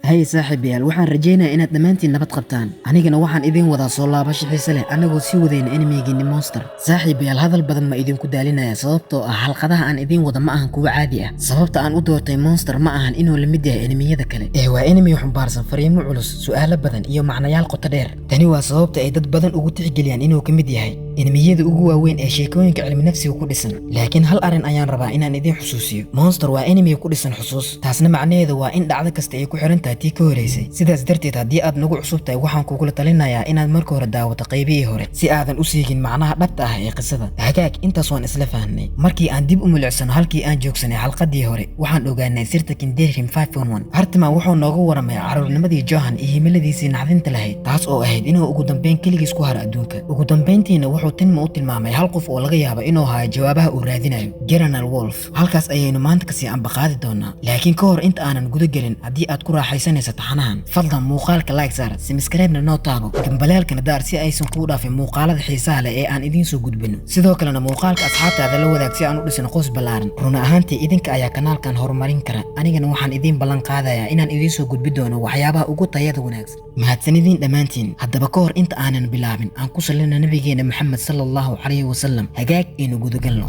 Hay saaxiibayaal, waxaan rajaynayaa inaad dhammaantiin nabad qabtaan. Anigana waxaan idiin wadaa soo laabasho xiise leh, anagoo sii wadayna animegiini Monster. Saaxiibayaal, hadal badan ma idinku daalinaya, sababtoo ah xalqadaha aan idiin wada ma ahan kuwo caadi ah. Sababta aan u doortay Monster ma ahan inuu la mid yahay animeyada kale, ee waa anime xambaarsan fariimo culus, su'aalo badan iyo macnayaal qoto dheer. Tani waa sababta ay dad badan ugu tixgeliyaan inuu ka mid yahay animeyada ugu waaweyn ee sheekooyinka cilmi nafsiga ku dhisan. Laakiin hal arrin ayaan rabaa inaan idiin xusuusiyo: Monster waa anime ku dhisan xusuus. Taasna macnaheedu waa in dhacdo kasta ay ku xiran tahay tii ka horeysay. Sidaas darteed, haddii aad nagu cusub tahay, waxaan kugula talinayaa inaad marka hore daawato qaybihii hore, si aadan u siigin macnaha dhabta ah ee qisada. Hagaag, intaas waan isla fahnay. Markii aan dib u milicsano halkii aan joogsanay xalqadii hore, waxaan ogaanay sirta Kinderheim 511. Hartman wuxuu nooga waramay caruurnimadii Johan iyo himiladiisii naxdinta lahayd, taas oo ahayd inuu ugu dambeyn keligiis ku haro adduunka. Ugu dambeyntiina wuxuu Tenma u tilmaamay hal qof oo laga yaabo inuu hayo jawaabaha uu raadinayo, General Wolf. Halkaas ayaynu maanta kasii ambaqaadi doonaa. Laakiin ka hor inta aanan guda gelin, haddii aad ku raaxaysanayso taxanahan, fadlan muuqaalka like saar, subscribe-na noo taabo, gambaleelkana daar, si aysan kuu dhaafin muuqaalada xiisaha leh ee aan idiin soo gudbino. Sidoo kalena muuqaalka asxaabtaada la wadaag, si aan u dhisno qoys ballaaran. Run ahaantii, idinka ayaa kanaalkan horumarin kara. Anigana waxaan idiin ballan qaadayaa inaan idiin soo gudbi doono waxyaabaha ugu tayada wanaagsan. Mahadsanidin dhammaantiin. Haddaba, ka hor inta aanan bilaabin, aan ku sallina nabigeena Maxamed sala Allahu calayhi wasalam. Hagaag, aynu gudagalno.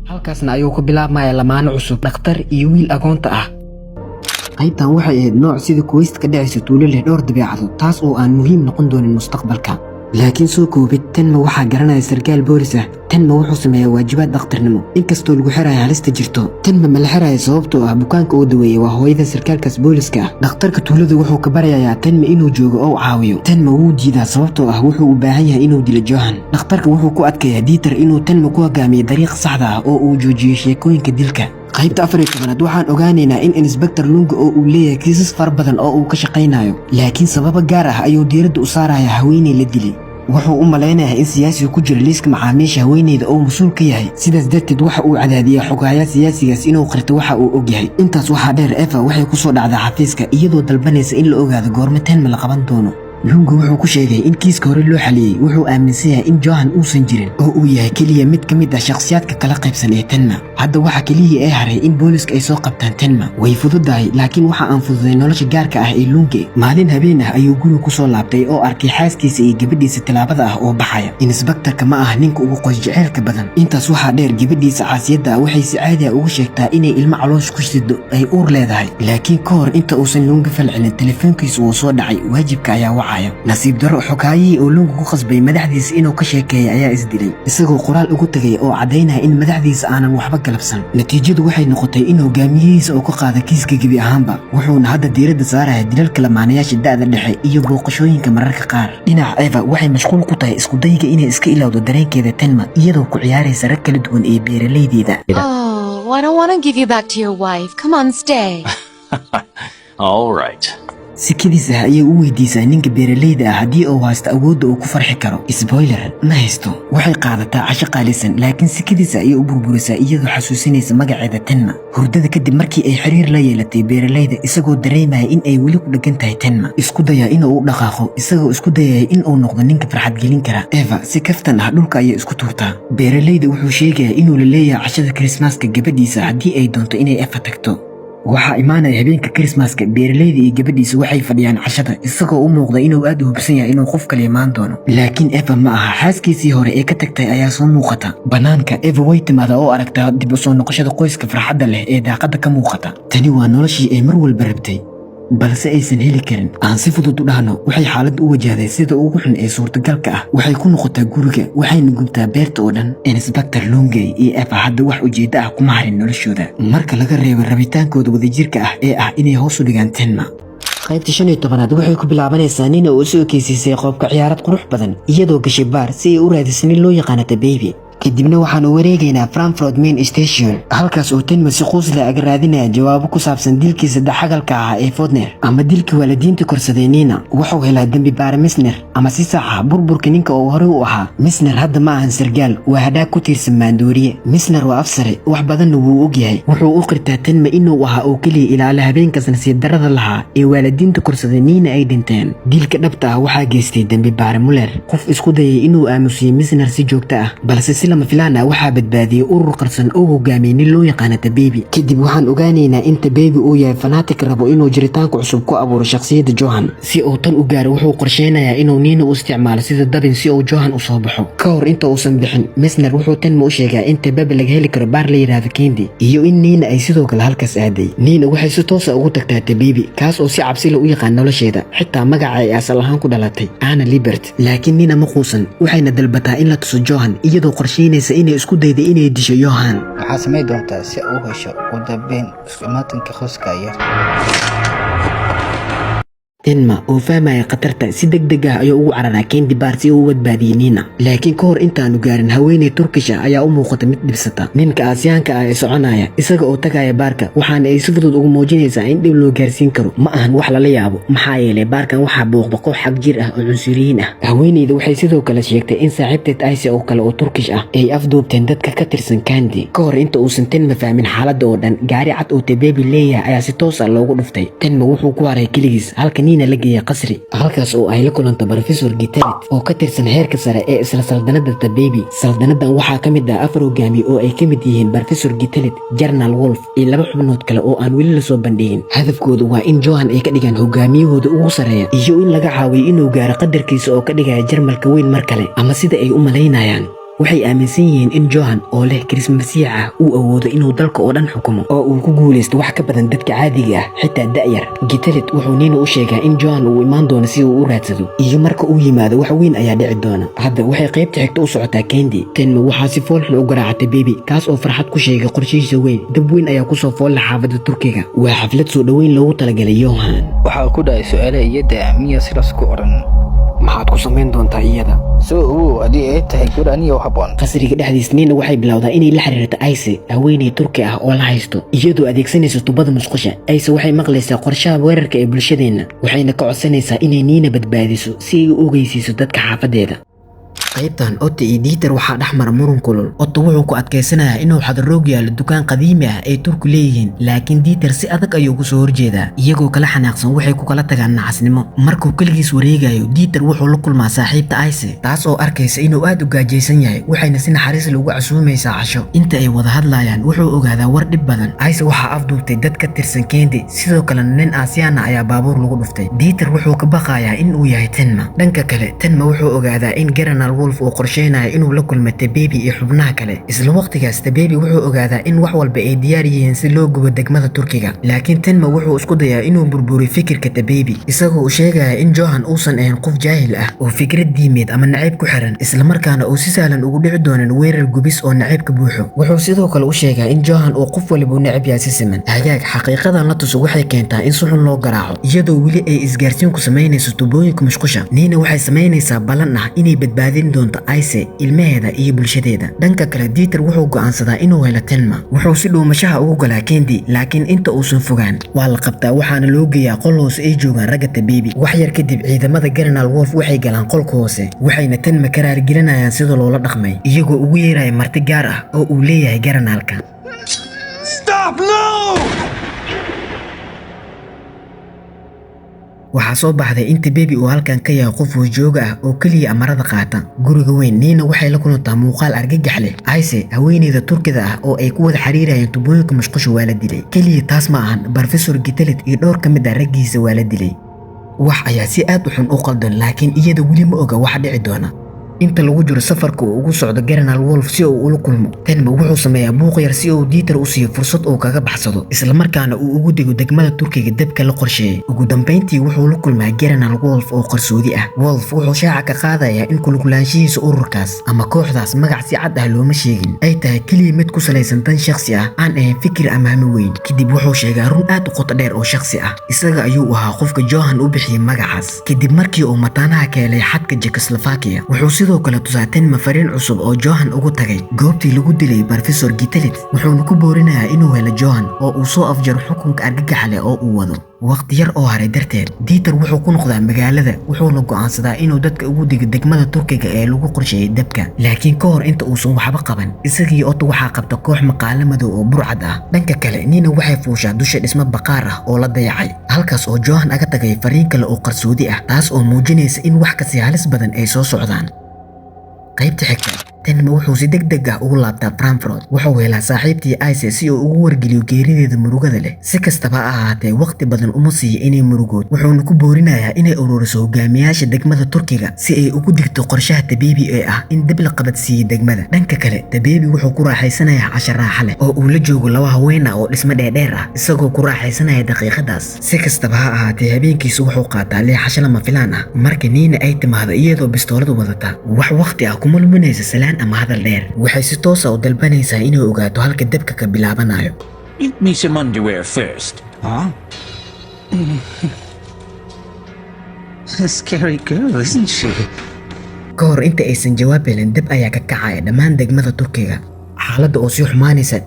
Halkaasna ayuu ku bilaabmaya lamaano cusub, dhakhtar iyo wiil agoonta ah. Qaybtan waxay ahayd nooc sida quest ka dhacaysa tuulo leh dhowr dabeecadood, taas oo aan muhiim noqon doonin mustaqbalka. Laakiin soo koobid, Tenma waxaa garanaya sarkaal boolis ah. Tenma wuxuu sameeyaa waajibaad dhakhtarnimo, inkastoo lagu xirayo halista jirto. Tenma ma la xirayo, sababtoo ah bukaanka uu daweeyey waa hooyada sarkaalkaas booliska ah. Dhakhtarka tuuladu wuxuu ka baryayaa Tenma inuu joogo oo caawiyo. Tenma wuu diidaa, sababtoo ah wuxuu u baahan yahay inuu dilo Johan. Dhakhtarka wuxuu ku adkeeyaa Dieter inuu Tenma ku hogaamiyo dariiqa saxda ah oo uu joojiyo sheekooyinka dilka. Qaybta 14aad waxaan ogaanaynaa in Inspector Lunga oo uu leeyahay kiisas fara badan oo uu ka shaqaynayo, laakiin sababo gaar ah ayuu diiradda u saaraya haweeney la dilay. Wuxuu u malaynayaa in siyaasiga ku jira liiska macaamiisha haweeneyda oo mas-uul ka yahay. Sidaas darteed waxa uu cadaadiyaa xogaaya siyaasigaas inuu qirto waxa uu og yahay. Intaas waxaa dheer, Eva waxay ku soo dhacdaa xafiiska, iyadoo dalbanaysa in la ogaado goormo Tenma la qaban doono. Lunga wuxuu ku sheegay in kiiska hore loo xaliyey. Wuxuu aaminsan yahay in Johan uusan jirin oo uu yahay keliya mid ka mid ah shakhsiyaadka kala qaybsan ee Tenma. Hadda waxa keliya ee haray in booliska ay soo qabtaan Tenma. Way fududahay, laakiin waxa aan fududay nolosha gaarka ah ee Lunge. Maalin habeen ah ayuu guriga ku soo laabtay oo arkay xaaskiisa iyo gabadhiisa tilaabada ah oo baxaya. Inspectorka ma ah ninka ugu qoys jeceylka badan. Intaas waxaa dheer, gabadhiisa caasiyadda ah waxay si caadi ah ugu sheegtaa inay ilmo caloosh ku sido, ay uur leedahay. Laakiin ka hor inta uusan Lunge falcelin, telefoonkiisa wuu soo dhacay. Waajibka ayaa wacaya. Nasiib darro, xogaayihii oo Lunga ku qasbay madaxdiisa inuu ka sheekeeya ayaa isdilay, isagoo qoraal ugu tegay oo caddaynaya in madaxdiisa aanan waxba galabsan. Natiijadu waxay noqotay in hogaamiyihiisa uu ka qaada kiiska gebi ahaanba, wuxuuna hadda diiradda saaraya dilalka lamaanayaasha da'da dhexe iyo booqashooyinka mararka qaar. Dhinaca Eva waxay mashquul ku tahay iskudayga inay iska ilowdo dareenkeeda Tenma, iyadoo ku ciyaaraysa rag kala duwan ee beeralaydeeda. Oh, I don't want to give you back to your wife. Come on, stay. All right. Si kedis ah ayay u weydiisaa ninka beeralayda ah haddii uu haysto awoodda uu ku farxi karo. Spoiler: ma haysto. Waxay qaadataa casho qaalisan, laakiin si kedis ah ayay u burburisaa, iyadoo xasuusinaysa magaceeda Tenma. Hurdada kadib markii ay xiriir la yeelatay beeralayda, isagoo dareemaya in ay weli ku dheggan tahay Tenma, isku dayaa inuu u dhaqaaqo, isagoo isku dayaya in uu noqdo ninka farxad gelin kara. Eva si kaftan ah dhulka ayay isku tuurtaa. Beeralayda wuxuu sheegayaa inuu la leeyahay cashada Krismaska gabadhiisa haddii ay doonto inay Eva tagto. Waxaa imaanaya habeenka Krismaska. Beeralayda iyo gabadhiisa waxay fadhiyaan cashada, isagoo u muuqda inuu aad u hubsan yahay inuu qof kale imaan doono. Laakiin Eva ma aha. Xaaskiisii hore ee ka tagtay ayaa soo muuqata banaanka. Eva way timaada oo aragtaa dib u soo noqoshada qoyska farxadda leh ee daaqadda ka muuqata. Tani waa noloshii ay mar walba rabtay, balse aysan heli karin. Aan si fudud u dhahno, waxay xaaladda u wajahday sida ugu xun ee suurtagalka ah. Waxay ku noqotaa guriga, waxayna gubtaa beerta oo dhan. Inspector Lungey iyo Eva hadda wax ujeeddo ah kuma harin noloshooda, marka laga reebo rabitaankooda wadajirka ah ee ah inay hoos u dhigaan Tenma. Qaybta 15aad waxay ku bilaabanaysaa Nina oo soo ekeysiisay qoobka ciyaarad qurux badan, iyadoo gashay baar si ay u raadiso nin loo yaqaano Baby. Kadibna waxaanu wareegaynaa Frankfurt Main Station, halkaas oo Tenma si quusle aga raadinaya jawaabo ku saabsan dilkii saddexagalka ahaa ee Fodner ama dilkii waalidiinta korsaday Nina. Wuxuu helaa dembi baare Misner, ama si sax ah burburka ninka oo horey u ahaa. Misner hadda ma ahan sargaal, waa hadhaag ku tiirsan maandooriye. Misner waa afsare, wax badanna wuu ogyahay. Wuxuu u qirtaa Tenma inuu ahaa oo keliya ilaale habeenkaas nasiib darrada lahaa ee waalidiinta korsaday Nina ay dhinteen. Dilka dhabta ah waxaa geystay dembi baare Muller, qof isku dayay inuu aamusiyo Misner si joogto ah, balse si lama filaan ah waxaa badbaadiyey urur qarsan oo hogaamiyey nin loo yaqaana Tabebi. Kadib waxaan ogaanaynaa in Tabebi uu yahay fanatic rabo inuu jiritaanka cusub ku abuuro shakhsiyadda Johan. Si uu tan u gaaro, wuxuu qorsheynayaa inuu Nina u isticmaalo sida dabin si uu Johan u soo baxo. Ka hor inta uusan bixin, Mesner wuxuu Tenma u sheegaa in Tabebi laga heli karo baar la yidhaahdo Kendi iyo in Nina ay sidoo kale halkaas aaday. Nina waxay si toos ah ugu tagtaa Tabebi, kaas oo si cabsi leh u yaqaan nolosheeda, xitaa magaca ay asal ahaan ku dhalatay, Anna Libert. Laakiin Nina ma quusan, waxayna dalbataa in la tuso Johan, iyadoo qorsheynaysa inay isku dayda inay disho Johan. Maxaa samayn doontaa si aad u hesho ugu dambeyn isku imaatinka qoyska yar? Tenma oo fahmaya khatarta, si deg deg ah ayuu ugu cararaa Kendi Bar si uu u badbaadiyey Nina. Laakiin ka hor intaanu gaarin, haweeney Turkish ah ayaa u muuqata mid dhibsata ninka Aasiyaanka ah ee soconaya isaga oo tagaya baarka, waxaana ay si fudud ugu muujinaysaa in dhib loo gaarsiin karo. Ma ahan wax lala yaabo, maxaa yeelay baarkan waxaa booqda koox xag jir ah oo cunsuriyiin ah. Haweeneyda waxay sidoo kale sheegtay in saaxiibteed Ayse oo kale oo Turkish ah ay afduubteen dadka ka tirsan Kandi. Ka hor inta uusan Tenma fahmin xaaladda oo dhan, gaari cad oo Tabebi leeyahay ayaa si toos ah loogu dhuftay. Tenma wuxuu ku haray keligiis, halka Nina la geeyay qasri, halkaas oo ay la kulanto Professor Gitalit oo ka tirsan heerka sare ee isla saldanada Tabebi. Saldanadan waxaa ka mid ah afar hogaamiye oo ay ka mid yihiin Professor Gitalit, General Wolf iyo laba xubnood kale oo aan weli lasoo bandhigin. Hadafkoodu waa in Johan ay ka dhigaan hogaamiyahooda ugu sareeya iyo in laga caawiyo inuu gaaro qadarkiisa oo ka dhigaya Jarmalka weyn mar kale, ama sida ay u malaynayaan. Waxay aaminsan yihiin in Johan oo leh kirismasiix ah uu awoodo inuu dalka oo dhan xukumo oo uu ku guulaysto wax ka badan dadka caadiga ah, xitaa da'yar. Gitalit wuxuu Nina u sheegaa in Johan uu imaan doono si uu u raadsado, iyo marka uu yimaado wax weyn ayaa dhici doona. Hadda waxay qaybta xigta u socotaa Kendi. Tenma waxaa si foolxun u garaacatay Bebi, kaas oo farxad ku sheegay qorshihiisa weyn. Dab weyn ayaa kusoo foolla xaafadda Turkiga. Waa xaflad soo dhoweyn loogu talagalay Johan. Waxaa ku dhahay su'aale iyada miyaa sidaas ku odhan? Maxaad ku samayn doontaa iyada? Soo ogow haddii ay tahay gabar aniga u habboon. Qasriga dhexdiis, Nina waxay bilowdaa inay la xiriirto Ayse, haweeney Turki ah oo la haysto, iyadoo adeegsanaysa tubada musqusha. Ayse waxay maqlaysaa qorshaha weerarka ee bulshadeenna, waxayna ka codsanaysaa inay Niina badbaadiso si ay u ogeysiiso dadka xaafadeeda. Qaybtan Otto iyo Dieter waxaa dhex mara muran kulul. Otto wuxuu ku adkaysanayaa inuu xadaroog yaalo dukaan qadiimi ah ay Turku leeyihiin, laakiin Dieter si adag ayuu ugu soo horjeedaa. Iyagoo kala xanaaqsan, waxay ku kala tagaan nacasnimo. Markuu keligiis wareegayo, Dieter wuxuu la kulmaa saaxiibta Ayse, taas oo arkaysa inuu aad u gaajaysan yahay, waxayna si naxariis leh ugu casuumaysaa casho. Inta ay wada hadlayaan, wuxuu ogaadaa war dhib badan. Ayse waxaa afduubtay dad ka tirsan Kendi, sidoo kalena nin Aasiyaana ayaa baabuur lagu dhuftay. Dieter wuxuu ka baqayaa in uu yahay Tenma. Dhanka kale, Tenma wuxuu ogaadaa in General Wolf uu qorsheynayo inuu la kulmo Tabebi iyo xubnaha kale. Isla waqtigaas, Tabebi wuxuu ogaadaa in wax walba ay diyaar yihiin si loo gubo degmada Turkiga. Laakiin Tenma wuxuu isku dayaa inuu burburiyo fikirka Tabebi, isagoo u sheegaya in Johan uusan ahayn qof jaahil ah oo fikrad diimeed ama nacayb ku xiran, islamarkaana uu si sahlan ugu dhici doonin weerar gubis oo nacayb ka buuxo. Wuxuu sidoo kale u sheegaa in Johan uu qof waliba u neceb yahay si siman. Hagaag, xaqiiqadan la tuso waxay keentaa in si xun loo garaaco, iyadoo weli ay isgaarsiin ku samaynayso tubooyinka musqusha. Nina waxay samaynaysaa ballan ah inay badbaadin doonto Ayse, ilmaheeda iyo bulshadeeda. Dhanka kale, Dieter wuxuu go'aansadaa inuu helo Tenma. Wuxuu si dhuumashaha ugu galaa Kendi, laakiin inta uusan fogaan waa la qabtaa, waxaana loo geeyaa qol hoose ay joogaan ragga Tabebi. Wax yar kadib, ciidamada General Wolf waxay galaan qolka hoose, waxayna Tenma ka raaligelinayaan sida loola dhaqmay, iyagoo ugu yeeraya marti gaar ah oo uu leeyahay Generaalka. Stop! No! Waxaa soo baxday in Tabebi uu halkan ka yahay qof hoosjooga ah oo keliya amarada qaata. Guriga weyn, Nina waxay la kulantaa muuqaal argagax leh. Ayse, haweeneyda Turkida ah oo ay ku wada xiriirayeen tubooyinka musqusha, waa la dilay. Keliya taas ma ahan, Professor Gitalit iyo dhowr ka mid ah raggiisa waa la dilay. Wax ayaa si aad u xun u qaldan, laakiin iyada weli ma oga waxa dhici doona. Inta lagu jiro safarka uu ugu socdo General Wolf si uu ula kulmo, Tenma wuxuu sameeyaa buuq yar si uu Dieter u siiyo fursad uu kaga baxsado, islamarkaana uu ugu dego degmada Turkiga dabka la qorsheeyay. Ugu dambeyntii, wuxuu la kulmaa General Wolf oo qarsoodi ah. Wolf wuxuu shaaca ka qaadayaa in ku lug lahaanshihiisa ururkaas ama kooxdaas, magac si cad ah looma sheegin, ay tahay keliya mid ku salaysan dan shakhsi ah, aan ahayn fikir ama hami weyn. Kadib wuxuu sheegaa run aad u qoto dheer oo shakhsi ah. Isaga ayuu ahaa qofka Johan u bixiyay magacaas kadib markii uu mataanaha ka helay xadka Czechoslovakia. Wuxuu sidoo kale tusaa Tenma fariin cusub oo Johan ugu tagay goobtii lagu dilay Professor Gitalit, wuxuuna ku boorinayaa inuu helo Johan oo uu soo afjaro xukunka argagaxa leh oo uu wado. Waqti yar oo haray darteed, Dieter wuxuu ku noqdaa magaalada, wuxuuna go'aansadaa inuu dadka ugu digo degmada Turkiga ee lagu qorsheeyay dabka. Laakiin ka hor inta uusan waxba qaban, isagii Otto waxaa qabta koox maqaale madow oo burcad ah. Dhanka kale, Nina waxay fuushaa dusha dhismo baqaar ah oo la dayacay, halkaas oo Johan aga tagay fariin kale oo qarsoodi ah, taas oo muujinaysa in wax kasii halis badan ay soo socdaan. Qaybta xigta. Tenma wuxuu si degdeg ah ugu laabtaa Frankfurt. Wuxuu helaa saaxiibtii Aise si uu ugu wargeliyo geerideeda murugada leh. Si kastaba ha ahaatee, waqti badan uma siiyo inay murugood, wuxuuna ku boorinayaa inay ururiso hogaamiyaasha degmada Turkiga si ay ugu digto qorshaha Tabeebi ee ah in dib la qabadsiiyo degmada. Dhanka kale, Tabeebi wuxuu ku raaxaysanayaa casho raaxa leh oo uu la joogo laba haween ah oo dhismo dheerdheer ah, isagoo ku raaxaysanaya daqiiqadaas. Si kastaba ha ahaatee, habeenkiisu wuxuu qaataa leexasho lama filaan ah marka Niina ay timaado iyadoo bistoolad wadata. Wax waqti ah kuma luminaysa salaan ama hadal dheer. Waxay si toos ah u dalbanaysaa inay ogaato halka dabka ka bilaabanayo. Get me some underwear first. Huh? A scary girl, isn't she? Ka hor inta aysan jawaab helin, dab ayaa ka kacaya dhammaan degmada Turkiga. Xaaladda oo sii xumaanaysa,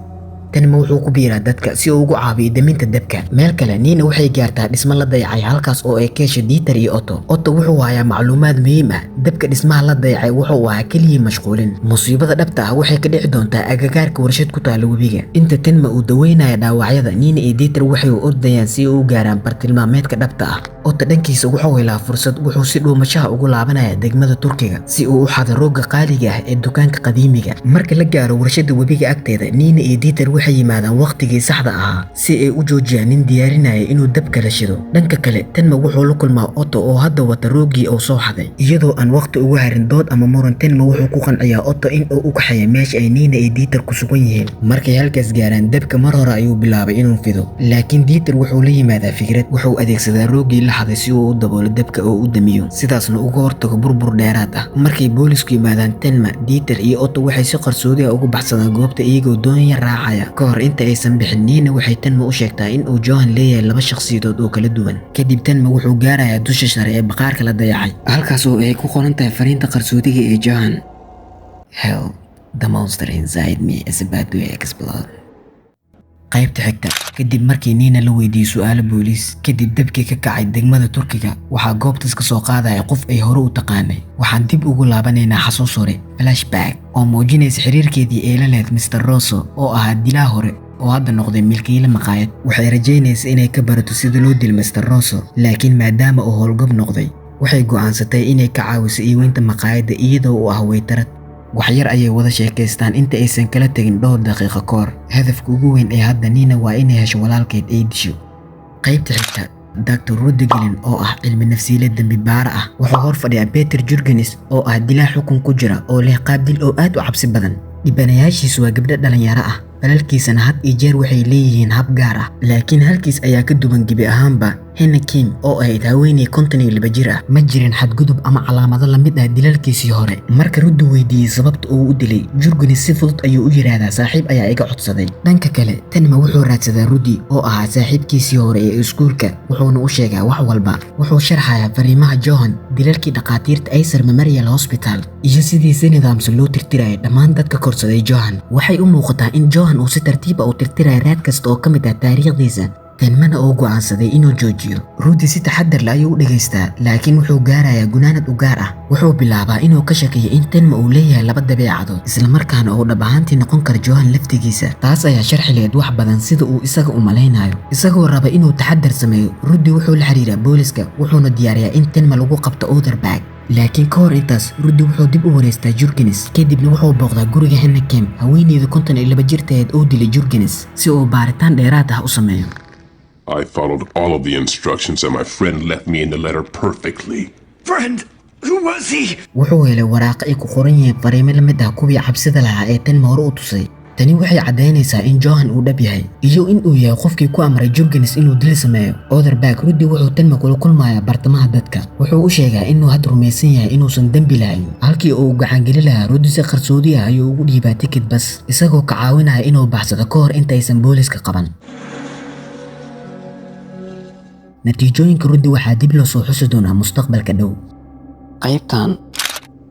Tenma wuxuu ku biiraa dadka si uu ugu caawiyo daminta dabka. Meel kale, Niina waxay gaartaa dhismo la dayacay, halkaas oo ay ka hesho Dieter iyo Otto. Otto wuxuu hayaa macluumaad muhiim ah. Dabka dhismaha la dayacay wuxuu ahaa keligii mashquulin. Musiibada dhabta ah waxay ka dhici doontaa agagaarka warshad ku taalla webiga. Inta Tenma uu daweynaya dhaawacyada, Niina iyo Dieter waxay u ordayaan si ay u gaaraan bartilmaameedka dhabta ah. Otto dhankiisa wuxuu helaa fursad. Wuxuu si dhuumashaha ugu laabanaya degmada Turkiga si uu u xado roogga qaaliga ah ee dukaanka qadiimiga. Marka la gaaro warshada webiga agteeda, Niina iyo Dieter waxay yimaadaan waqtigii saxda ahaa si ay u joojiyaan nin diyaarinaya inuu dab kala shido. Dhanka kale, Tenma wuxuu la kulmaa Otto oo hadda wata rooggii uu soo xaday. Iyadoo aan waqti ugu harin dood ama muran, Tenma wuxuu ku qanciyaa Otto in uu u kaxeeyo meesha ay Niina iyo Dieter ku sugan yihiin. Markay halkaas gaaraan, dabka mar hore ayuu bilaabay inuu fido, laakiin Dieter wuxuu la yimaadaa fikrad. Wuxuu adeegsadaa rooggii la xaday si uu u daboolo dabka oo u damiyo, sidaasna uga hortago burbur dheeraad ah. Markay boolisku yimaadaan, Tenma, Dieter iyo Otto waxay si qarsoodi ah uga baxsadaan goobta iyagoo doon yar raacaya. Ka hor inta aysan bixin, Niina waxay Tenma u sheegtaa in uu Johan leeyahay laba shakhsiyadood oo kala duwan. Kadib Tenma wuxuu gaarayaa dusha sare ee bakhaarka la dayacay, halkaas oo ay ku qoran tahay fariinta qarsoodiga ee Johan: "Hell, the monster inside me is about to explode." Qaybta xigta. Kadib markii Niina la weydiiyey su'aalo booliis kadib dabkii ka kacay degmada Turkiga, waxaa goobtaas ka soo qaadaya qof ay hore u taqaanay. Waxaan dib ugu laabanaynaa xasuus hore, flashback, oo muujinaysa xiriirkeedii ay la lahayd Mr. Rosso oo ahaa dilaa hore oo hadda noqday milkiile maqaayad. Waxay rajaynaysa inay ka barato sida loo dilo Mr. Rosso, laakiin maadaama uu howlgab noqday, waxay go'aansatay inay ka caawiso iiweynta maqaayadda iyadoo uu ah waytarad. Waxyar ayay wada sheekaystaan inta aysan kala tegin dhowr daqiiqo ka hor. Hadafka ugu weyn ee hadda Niina waa inay hesho walaalkeed ay disho. Qaybta xigta. Dr. Rudigelin oo ah cilmi nafsiile dembi baara ah wuxuu hor fadhiyaa Peter Jurgens oo ah dilaa xukun ku jira oo leh qaab dil oo aad u cabsi badan. Dhibanayaashiisu waa gabdho dhalinyaro ah, falalkiisana had iyo jeer waxay leeyihiin hab gaar ah, laakiin halkiis ayaa ka duwan gebi ahaanba. Hena Kim oo ahayd haweeney 52 jir ah, ma jirin xadgudub ama calaamado la mid ah dilalkiisii hore. Marka Ruddi weydiiyey sababta uu u dilay, Jurgens si fudud ayuu u yidhaahdaa: "Saaxiib ayaa iga codsaday." Dhanka kale, Tenma wuxuu raadsadaa Ruddi oo ahaa saaxiibkiisii hore ee iskuulka, wuxuuna u sheegaa wax walba. Wuxuu sharxayaa fariimaha Johan, dilalkii dhakhaatiirta Ayser Memorial Hospital iyo sidii si nidaamsan loo tirtirayay dhammaan dadka korsaday Johan. Waxay u muuqataa in Johan uu si tartiib ah u tirtirayo raad kasta oo ka mid ah taariikhdiisa, Tenmana uu go'aansaday inuu joojiyo. Ruddi si taxadar leh ayuu u dhegaystaa, laakiin wuxuu gaarayaa gunaanad u gaar ah. Wuxuu bilaabaa inuu ka shakiyo in Tenma uu leeyahay laba dabeecadood, islamarkaana uu dhab ahaantii noqon karo Johan laftigiisa. Taas ayaa sharxi lahayd wax badan sida uu isaga u malaynayo. Isagoo raba inuu taxadar sameeyo, Ruddi wuxuu la xiriiraa booliska, wuxuuna diyaariyaa in Tenma lagu qabto Otterberg. Laakiin ka hor intaas, Ruddi wuxuu dib u wareystaa Jurgens, kadibna wuxuu booqdaa guriga Henna Kim, haweeneyda 52 jirtaheed oo dilay Jurgens, si uu baaritaan dheeraad ah u sameeyo. I followed all of the instructions that my friend left me in the letter perfectly. Friend? Who was he? Wuxuu helay waraaqo ay ku qoran yihiin fariimo la mid ah kuwii cabsida lahaa ee Tenma hore u tusay. Tani waxay caddaynaysaa in Johan uu dhab yahay iyo in uu yahay qofkii ku amray Jurgens inuu dil sameeyo. Otterberg, Ruddi wuxuu Tenma kula kulmayaa bartamaha dadka. Wuxuu u sheegaa inuu hadda rumaysan yahay inuusan dembi lahayn. Halkii uu gacangeli lahaa, Ruddi si qarsoodi ah ayuu ugu dhiibaa tikid bas, isagoo ka caawinaya inuu baxsado ka hor intaysan booliska qaban. Natiijooyinka Ruddi waxaa dib loo soo xusi doonaa mustaqbalka dhow. Qaybtan,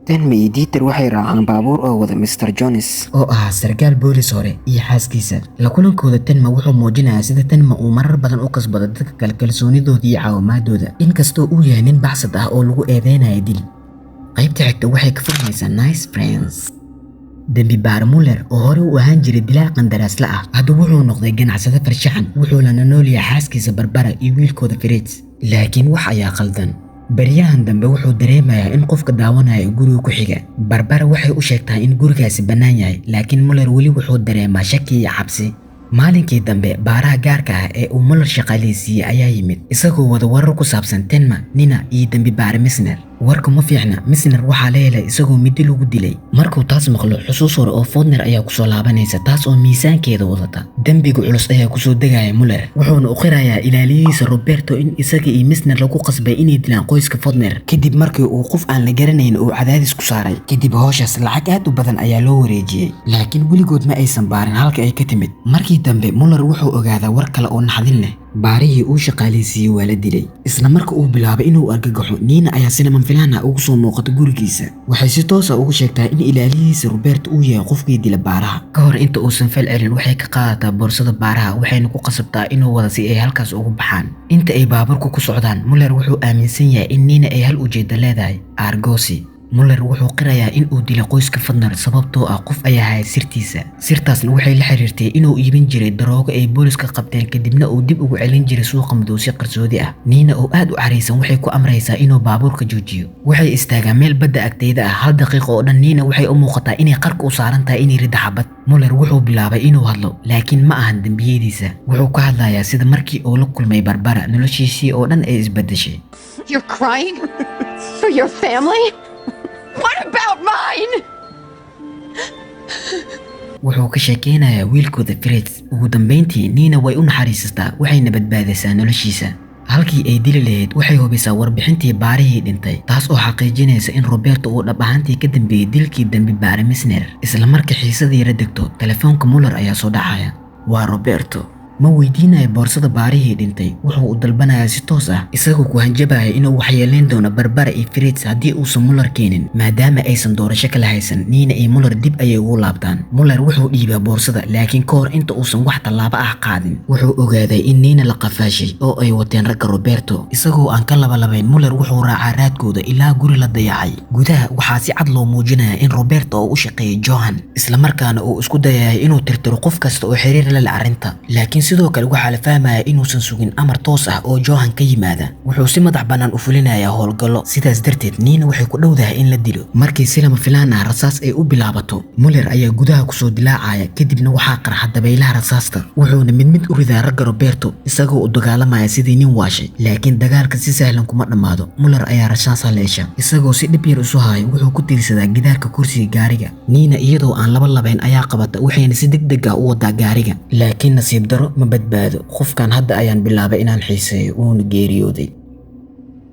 Tenma iyo Dieter waxay raacaan baabuur oo wada Mr. Jones oo ahaa sarkaal boolis hore iyo xaaskiisa. La kulankooda Tenma wuxuu muujinayaa sida Tenma uu marar badan u kasbado dadka kale kalsoonidooda iyo caawimaadooda, inkastoo uu yahay nin baxsad ah oo lagu eedeynaya dil. Qaybta xigta waxay ka furmaysaa Nice Friends. Dembi baar Muller oo hore u ahaan jiray dilaa qandaraasle ah, hadda wuxuu noqday ganacsade farshaxan, wuxuuna la nool yahay xaaskiisa Barbara iyo wiilkooda Fritz. Laakiin wax ayaa qaldan. Baryahan dambe wuxuu dareemayaa in qofka daawanaya guriga ku xiga. Barbara waxay u sheegtaa in gurigaasi bannaan yahay, laakiin Muller weli wuxuu dareemaa shaki iyo cabsi. Maalinkii dambe, baaraha gaarka ah ee uu Muller shaqaaleysiiyey ayaa yimid, isagoo wada warar ku saabsan Tenma, Nina iyo dembi baare Misner. Warka ma fiicna, Misner waxaa la helay isagoo midi lagu dilay. Markuu taas maqlo, xusuus hore oo Fodner ayaa kusoo laabanaysa, taas oo miisaankeeda wadata. Dembiga culus ayaa kusoo degaya Muller, wuxuuna u qirayaa ilaaliyihiisa Roberto in isaga iyo Misner lagu qasbay inay dilaan qoyska Fodner, kadib markii uu qof aan la garanayn uu cadaadis ku saaray. Kadib howshaas lacag aad u badan ayaa loo wareejiyey, laakiin weligood ma aysan baarin halka ay ka timid. Markii dambe Muller wuxuu ogaadaa war kale oo naxdin leh. Baarihii uu shaqaaleysiiyey waa la dilay. Isla marka uu bilaabay inuu argagaxo, Nina ayaa si lama filaan ah ugu soo muuqata gurigiisa. Waxay si toos ah ugu sheegtaa in ilaaliyihiisa Roberto uu yahay qofkii dila baaraha. Ka hor inta uusan fal celin, waxay ka qaadataa boorsada baaraha, waxayna ku qasabtaa inuu wada si ay halkaas ugu baxaan. Inta ay baabuurku ku socdaan, Muller wuxuu aaminsan yahay in Nina ay hal ujeedo leedahay: aargoosi. Muller wuxuu qirayaa in uu dilay qoyska Fadner sababtoo ah qof ayaa hayay sirtiisa. Sirtaasna waxay la xiriirtay inuu iibin jiray daroogo ay booliska qabteen, kadibna uu dib ugu celin jiray suuqa madow si qarsoodi ah. Nina oo aad u caraysan waxay ku amraysaa inuu baabuurka joojiyo. Waxay istaagaan meel badda agteeda ah. Hal daqiiqo oo dhan Nina waxay u muuqataa inay qarka u saaran tahay inay riddo xabad. Muller wuxuu bilaabay inuu hadlo, laakiin ma ahan dembiyadiisa. Wuxuu ka hadlayaa sida markii uu la kulmay Barbara, noloshiisii oo dhan ay isbedeshay. You're crying? For your family? What about mine? Wuxuu ka sheekeynayaa wiilkooda Fritz. Ugu dambeyntii Nina way u naxariisataa, waxayna badbaadisaa noloshiisa. Halkii ay dili lahayd, waxay hubisaa warbixintii baarihii dhintay, taas oo xaqiijinaysa in Roberto uu dhab ahaantii ka dambeeyey dilkii dembi baare Misner. Isla marka xiisadii yara degto, telefoonka Muller ayaa soo dhacaya. Waa Roberto. Ma weydiinayo boorsada baarihii dhintay, wuxuu u dalbanayaa si toos ah, isagoo ku hanjabaya inuu waxyeeleyn doono Barbara iyo Fritz haddii uusan Muller keenin. Maadaama aysan doorasho kala haysan, Nina iyo Muller dib ayay ugu laabtaan. Muller wuxuu dhiibaa boorsada, laakiin ka hor inta uusan wax tallaabo ah qaadin, wuxuu ogaaday in Nina la qafaashay oo ay wateen ragga Roberto. Isagoo aan ka labalabayn, Muller wuxuu raacaa raadkooda ilaa guri la dayacay. Gudaha waxaa si cad loo muujinayaa in Roberto oo u shaqeeyay Johan, islamarkaana uu isku dayaya inuu tirtiro qof kasta oo xiriir la leh arrinta. Laakiin sidoo kale waxaa la fahmayaa inuusan sugin amar toos ah oo Johan ka yimaada. Wuxuu si madax bannaan u fulinayaa howlgallo. Sidaas darteed Nina waxay ku dhowdahay in la dilo. Markii si lama filaan ah rasaas ay u bilaabato, Muller ayaa gudaha kusoo dilaacaya, kadibna waxaa qarxa dabaylaha rasaasta. Wuxuuna mid mid u ridaa ragga Roberto, isagoo u dagaalamaya sidii nin waashay. Laakiin dagaalka si sahlan kuma dhammaado. Muller ayaa rasaas haleesha, isagoo si dhib yar isu hayo wuxuu ku tiirsadaa gidaarka kursiga gaariga. Nina iyadoo aan laba labayn ayaa qabata, waxayna si degdeg ah u wadaa gaariga. Laakiin nasiib daro, ma badbaado. Qofkan hadda ayaan bilaabay inaan xiiseeyo, wuuna geeriyooday.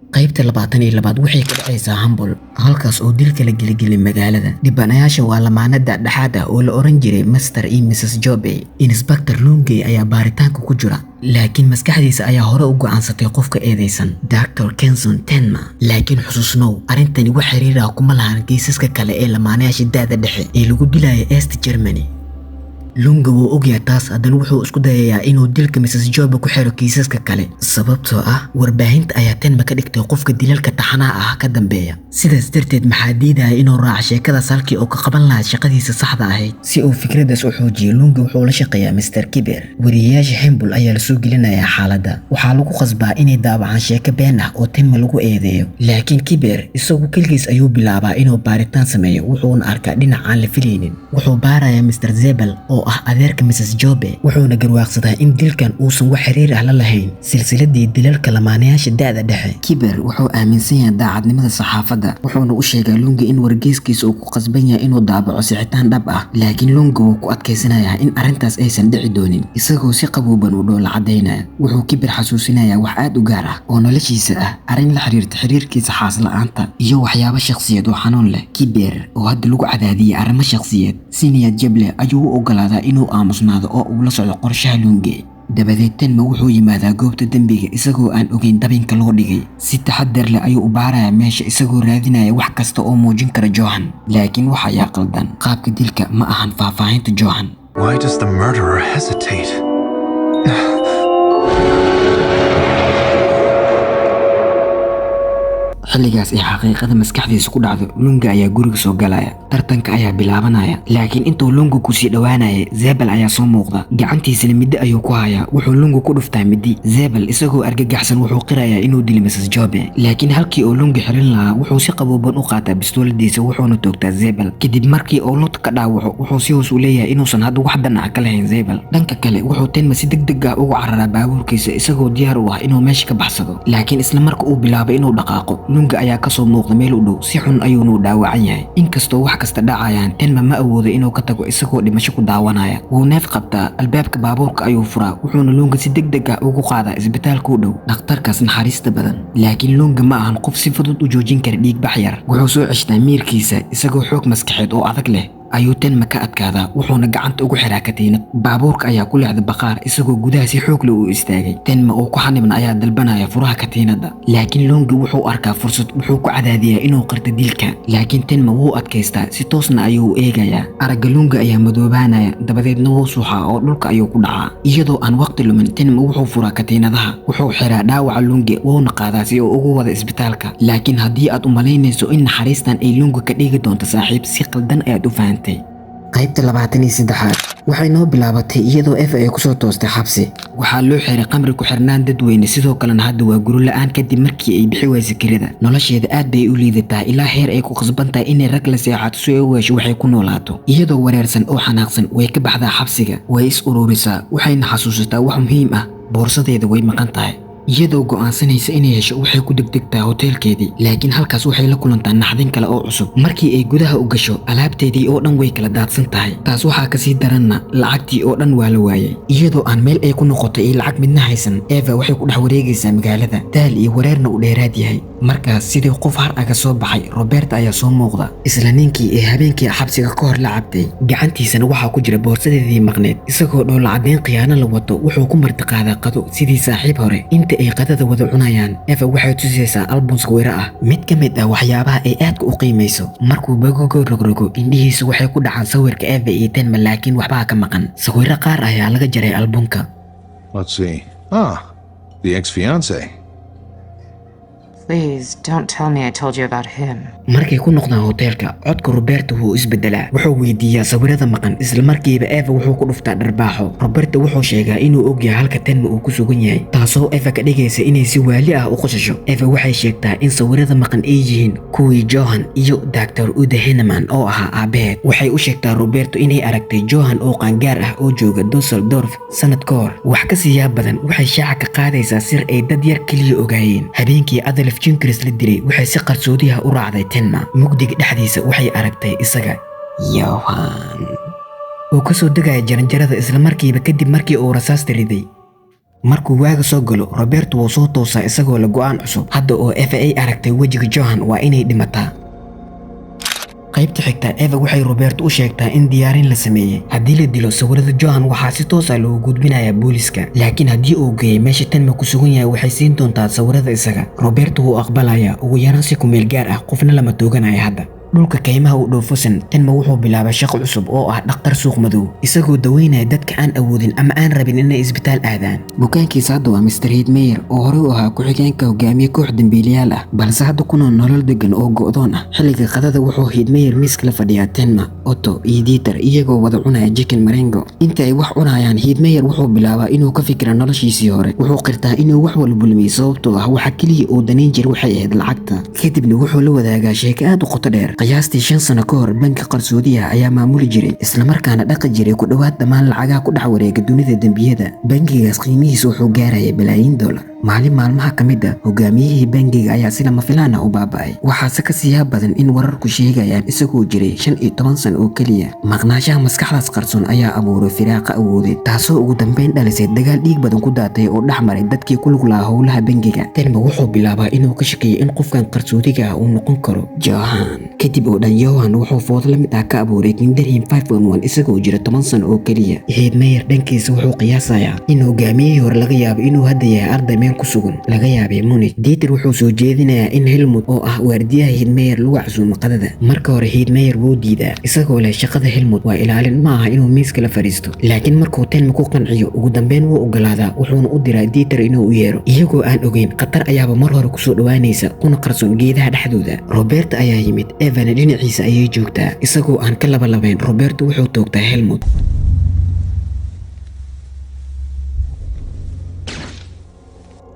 Qaybta 22aad waxay ka dhacaysaa Hambol, halkaas oo dilka la geligelay magaalada. Dhibanayaasha waa lamaanada dhexaad ah oo la oran jiray Master iyo Mrs Jobe. Inspector Lungey ayaa baaritaanka ku jira, laakiin maskaxdiisa ayaa hore u go'aansatay qofka eedeysan, Dr. Kenson Tenma. Laakiin xusuusnow, arrintani wax xiriir ah kuma lahan kiisaska kale ee lamaanayaasha da'da dhexe ee lagu dilaya East Germany. Lunga wuu ogyahay taas, haddana wuxuu isku dayayaa inuu dilka Mrs Jobe ku xiro kiisaska kale, sababtoo ah warbaahinta ayaa Tenma ka dhigtay qofka dilalka taxanaha ah ka dambeeya. Sidaas darteed maxaa diidaya inuu raaco sheekadaas halkii uu ka qaban lahaa shaqadiisa saxda ahayd? Si uu fikradaas u xoojiyo, Lunga wuxuu la shaqeeyaa Mr. Kiber. Wariyeyaasha Hembul ayaa lasoo gelinayaa xaaladda. Waxaa lagu qasbaa inay daabacaan sheeko been ah oo Tenma lagu eedeeyo. Laakiin Kiber isagu keligiis ayuu bilaabaa inuu baaritaan sameeyo, wuxuuna arkaa dhinac aan la filaynin. Wuxuu baarayaa Mr. Zebel oo ah adeerka Mrs Jobe, wuxuuna garwaaqsadaa in dilkan uusan wax xiriir ah la lahayn silsiladii dilalka lamaanayaasha da'da dhexe. Kiber wuxuu aaminsan yahay daacadnimada saxaafadda, wuxuuna u sheegaa Lunga in wargeyskiisa uu ku qasban yahay inuu daabaco sixitaan dhab ah. Laakiin Lunga wuu ku adkaysanayaa in arrintaas aysan dhici doonin, isagoo si qabooban u dhoola cadaynaya. Wuxuu Kiber xasuusinayaa wax aad u gaar ah oo noloshiisa ah, arrin la xiriirta xiriirkiisa xaas la'aanta iyo waxyaabo shakhsiyeed oo xanuun leh. Kiber oo hadda lagu cadaadiyey arrimo shakhsiyeed, si niyad jab leh ayuu u ogolaadaa inuu aamusnaado oo uu la socdo qorshaha Lunge. Dabadeed Tenma wuxuu yimaadaa goobta dembiga isagoo aan ogeyn dabinka loo dhigay. Si taxadar leh ayuu u baarayaa meesha, isagoo raadinaya wax kasta oo muujin kara Johan. Laakiin wax ayaa qaldan. Qaabka dilka ma ahan faahfaahinta Johan. Why does the murderer hesitate? Xilligaas ay xaqiiqada maskaxdiisa ku dhacdo, Lunga ayaa guriga soo galaya. Tartanka ayaa bilaabanaya, laakiin intuu Lunga kusii dhowaanaya, Zebel ayaa soo muuqda. Gacantiisana middi ayuu ku hayaa. Wuxuu Lunga ku dhuftaa middi. Zebel isagoo argagaxsan wuxuu qirayaa inuu dilay Mrs. Jobe, laakiin halkii uu Lunga xirin lahaa, wuxuu si qabooban u qaataa bistooladiisa, wuxuuna toogtaa Zebel. Kadib markii uu lugta ka dhaawaco, wuxuu si hoos u leeyahay inuusan hadda wax dan ah ka lahayn Zebel. Dhanka kale, wuxuu Tenma si degdeg ah ugu cararaa baabuurkiisa, isagoo diyaar u ah inuu meesha ka baxsado. Laakiin isla marka uu bilaabay inuu dhaqaaqo, Lunga ayaa kasoo muuqda meel u dhow. Si xun ayuuna u dhaawacan yahay. Inkastoo wax kasta dhacayaan, Tenma ma awoodo inuu ka tago isagoo dhimasho ku daawanaya. Wuu neef qabtaa, albaabka baabuurka ayuu furaa, wuxuuna Lunga si degdeg ah ugu qaadaa isbitaalka u dhow dhakhtarkaas naxariista badan. Laakiin Lunga ma ahan qof si fudud u joojin kara dhiig bax yar. Wuxuu soo ceshtaa miirkiisa. Isagoo xoog maskaxeed oo adag leh ayuu Tenma ka adkaadaa, wuxuuna gacanta ugu xiraa katiinad. Baabuurka ayaa ku leexda baqaar, isagoo gudaha si xoog leh u istaagay. Tenma oo ku xanibna ayaa dalbanaya furaha katiinadda, laakiin Lungi wuxuu arkaa fursad. Wuxuu ku cadaadiyaa inuu qirto dilka, laakiin Tenma wuu adkaystaa, si toosna ayuu u eegayaa. Aragga Lungi ayaa madoobaanaya, dabadeedna wuu suuxaa oo dhulka ayuu ku dhacaa. Iyadoo aan waqti lumin, Tenma wuxuu furaa katiinadaha, wuxuu xiraa dhaawaca Lungi, wuuna qaadaa si uu ugu wada isbitaalka. Laakiin haddii aad u malaynayso in naxariistan ay Lungi ka dhigi doonto saaxiib, si qaldan ayaad u fahantay. Qaybta 23aad waxay noo bilaabatay iyadoo Eva ay kusoo toostay xabsi. Waxaa loo xiray qamri ku xirnaan dadweyne, sidoo kalena hadda waa guri la-aan kadib markii ay bixi waysay kirada. Nolosheeda aad bay u liidataa, ilaa heer ay ku khasban tahay inay rag la seexato si ay u hesho waxay ku noolaato. Iyadoo wareersan oo xanaaqsan way ka baxdaa xabsiga. Way is ururisaa, waxayna xasuusataa wax muhiim ah: boorsadeeda way maqan tahay. Iyadoo go'aansanaysa inay hesho, waxay ku degdegtaa hoteelkeedii, laakiin halkaas waxay la kulantaa naxdin kale oo cusub. Markii ay gudaha u gasho, alaabteedii oo dhan way kala daadsan tahay. Taas waxaa kasii daranna, lacagtii oo dhan waa la waayay. Iyadoo aan meel ay ku noqotay iyo lacag midna haysan, Eva waxay ku dhex wareegaysaa magaalada, daal iyo wareerna u dheeraad yahay. Markaas sidii qof har aga soo baxay, Roberta ayaa soo muuqda, isla ninkii ee habeenkii xabsiga ka hor la cabtay. Gacantiisana waxaa ku jira boorsadeedii maqneed. Isagoo dhoolla caddeyn khiyaano la wato, wuxuu ku martiqaadaa qado sidii saaxiib hore. Inta ay qadada wada cunayaan, Eva waxay tusaysaa album sawiro ah, mid ka mid ah waxyaabaha ay aadka u qiimayso. Markuu bogogo rogrogo, indhihiisu waxay ku dhacaan sawirka Eva iyo Tenma, laakiin waxbaa ka maqan. Sawiro qaar ayaa laga jaray albumka. Let's see. Ah, the ex fiance. Please don't tell me I told you about him. Markay ku noqdaan hoteelka, codka Roberto wuu isbedelaa. Wuxuu weydiiyaa sawirada maqan. Isla markiiba Eva wuxuu ku dhuftaa dharbaaxo. Roberto wuxuu sheegaa inuu ogyahay halka Tenma uu ku sugan yahay, taasoo Eva ka dhigaysa inay si waali ah u qosasho. Eva waxay sheegtaa in sawirada maqan ay yihiin kuwii Johan iyo Dr. Ude Heneman oo ahaa aabaheed. Waxay u sheegtaa Roberto inay aragtay Johan oo qaangaar ah oo jooga Dusseldorf sanad ka hor. Wax ka sii yaab badan, waxay shaaca ka qaadaysaa sir ay dad yar keliya ogaayeen. Habeenkii Adolf Jinkris la dilay, waxay si qarsoodi ah u raacday Tenma. Mugdiga dhexdiisa waxay aragtay isaga, Johan, oo kasoo degaya jaranjarada isla markiiba kadib markii uu rasaasta riday. Markuu waaga soo galo, Roberto wuu soo toosaa isagoo la go'aan cusub. Hadda oo Eva ay aragtay wejiga Johan, waa inay dhimataa. Qaybta xigta, Eva waxay Roberto u sheegtaa in diyaarin la sameeyey. Haddii la dilo, sawirada Johan waxaa si toos ah loogu gudbinayaa booliska, laakiin haddii uu geeyo meesha Tenma ku sugan yahay, waxay siin doontaa sawirada isaga. Roberto wuu aqbalayaa, ugu yaraan si ku meel gaar ah qofna lama tooganayo hadda. Dhulka kaymaha u dhoofosan, Tenma wuxuu bilaabay shaqo cusub oo ah dhakhtar suuq madow, isagoo daweynaya dadka aan awoodin ama aan rabin inay isbitaal aadaan. Bukaankiisa hadda waa Mr. Heidmeyer, oo horey u ahaa ku-xigeenka hogaamiye koox dembiilayaal ah, balse hadda ku nool nolol degan oo go'doon ah. Xilliga qadada, wuxuu Heidmeyer miiska la fadhiyaa Tenma, Otto iyo Dieter, iyagoo wada cunaya chicken marengo. Inta ay wax cunayaan, Heidmeyer wuxuu bilaabaa inuu ka fikira noloshiisii hore. Wuxuu qirtaa inuu wax walba lumiyey, sababtoo ah waxa keliya uu danayn jiray waxay ahayd lacagta. Kadibna wuxuu la wadaagaa sheeko aad u qoto dheer. Qiyaastii 5 sano ka hor, banki qarsoodi ah ayaa maamuli jiray islamarkaana dhaqi jiray ku dhowaad dhammaan lacagaha ku dhex wareega dunida dembiyada. Bangigaas qiimihiisa wuxuu gaaraya balaayiin dollar. Maalin maalmaha ka mid ah, hogaamiyihii bangiga ayaa si lama filaan ah u baaba'ay. Waxaase ka siyaab badan in wararku sheegayaan isagoo jiray 15 sano oo keliya. Maqnaanshaha maskaxdaas qarsoon ayaa abuuray firaaqa awoodeed, taasoo ugu dambeyn dhalisay dagaal dhiig badan ku daatay oo dhex maray dadkii ku lug lahaa howlaha bangiga. Tenma wuxuu bilaabaa inuu ka shakiyo in qofkan qarsoodiga ah uu noqon karo Johan. Kadib oo dhan, Johan wuxuu foodo la mid ah ka abuuray Kinderheim 511 isagoo jira 10 sano oo keliya. Heidmeyer dhankiisa wuxuu qiyaasayaa in hogaamiyihii hore laga yaabo inuu hadda yahay arday meel meel ku sugan, laga yaabay Munich. Dieter wuxuu soo jeedinayaa in Helmut, oo ah waardiyaha Hidmeyer, lagu casuumo qadada. Marka hore Hidmeyer wuu diidaa, isagoo leh shaqada Helmut waa ilaalin, ma aha inuu miiska la fadhiisto. Laakiin markuu Tenma ku qanciyo, ugu dambeyn wuu ogolaadaa, wuxuuna u diraa Dieter inuu u yeero. Iyagoo aan ogeyn, khatar ayaaba mar hore kusoo dhowaanaysa, kuna qarsoon geedaha dhexdooda. Roberto ayaa yimid, Evana dhinaciisa ayay joogtaa. Isagoo aan ka labalabayn, Roberto wuxuu toogtaa Helmut.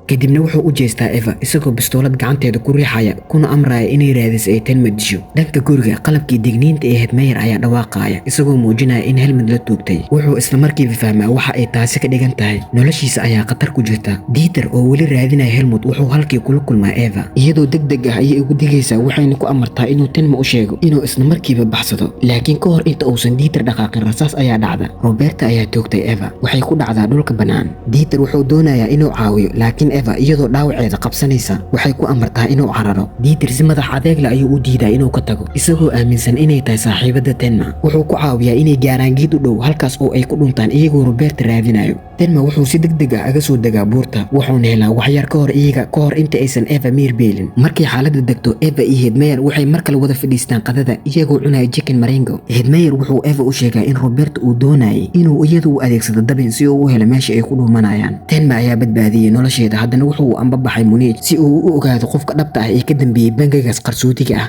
Kadibna wuxuu u jeestaa Eva, isagoo bistoolad gacanteeda ku riixaya, kuna amraya inay raadiso ay Tenma disho. Dhanka guriga, qalabkii digniinta ee Hedmeyer ayaa dhawaaqaya, isagoo muujinaya in Helmut la toogtay. Wuxuu isla markiiba fahmaa waxa ay taasi ka dhigan tahay: noloshiisa ayaa khatar ku jirta. Dieter oo weli raadinaya Helmut wuxuu halkii kula kulmaa Eva. Iyadoo deg deg ah ayay ugu digaysaa, waxayna ku amartaa inuu Tenma u sheego inuu isla markiiba baxsado. Laakiin ka hor inta uusan Dieter dhaqaaqin, rasaas ayaa dhacda. Roberta ayaa toogtay Eva, waxay ku dhacdaa dhulka bannaan. Dieter wuxuu doonayaa inuu caawiyo, laakiin Eva iyadoo dhaawaceeda qabsanaysa waxay ku amartaa inuu cararo. Dieter si madax adeeg leh ayuu u diidaa inuu ka tago, isagoo aaminsan inay tahay saaxiibada Tenma. Wuxuu ku caawiyaa inay gaaraan geed u dhow, halkaas oo ay ku dhuntaan iyagoo Roberta raadinayo. Tenma wuxuu si degdeg ah aga soo degaa buurta, wuxuuna helaa waxyar ka hor iyaga, ka hor inta aysan Eva miir beelin. Markay xaaladda degto, Eva iyo Hedmeyer waxay mar kale wada fadhiistaan qadada, iyagoo cunaya chicken marengo. Hedmeyer wuxuu Eva u sheegaa in Roberto uu doonayay inuu iyadu u adeegsado dabin si uu u helo meesha ay ku dhuumanayaan. Tenma ayaa badbaadiyey nolosheeda, haddana wuxuu ambabaxay Munich si uu u ogaado qofka dhabta ah ee ka dambeeyey bangigaas qarsoodiga ah.